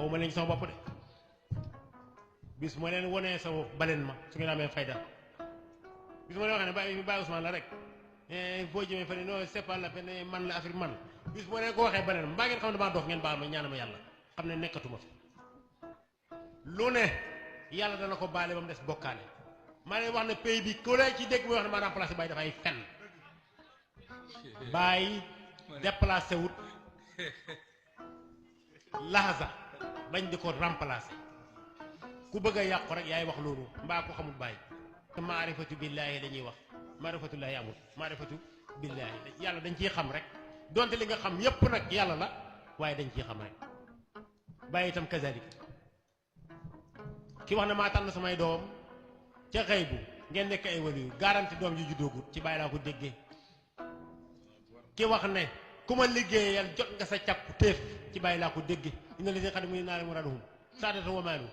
xaw ma leen sama bopp de bis moo leen wonee sa bopp baleen ma su ngeen amee fayda bis moo leen waxee ne Baye Ousmane la rek boo jëmee fa ne non c'est pas la peine man la Afrique man bis moo leen ko waxee baleen ma mbaa ngeen xam ne damaa dof ngeen baal ma ñaana ma yàlla xam ne nekkatuma fi lu ne yàlla dana ko baale ba mu des bokkaale maa leen wax ne pays bi ku lay ci dégg mooy wax ne maa remplacé Baye dafay fen Baye déplacé wut laxasa bañ di ko remplacé ku bëgg a yàqu rek yaay wax loolu mbaa ko xamul Baye te maarifatu billaahi la ñuy wax maarifatullaahi amul maarifatu billaahi yàlla dañ ciy xam rek donte li nga xam yépp nag yàlla la waaye dañ ciy xam rek Baye itam kazalik ki wax ne maa tànn samay doom ca xëy bu ngeen nekk ay waliyu garanti doom yu juddoogut ci Baye laa ko déggee ki wax ne ku ma liggéeyal jot nga sa càpp téef ci Baye laa ko déggee inna lazina xadamu naa la muraduhum saadata wa maalu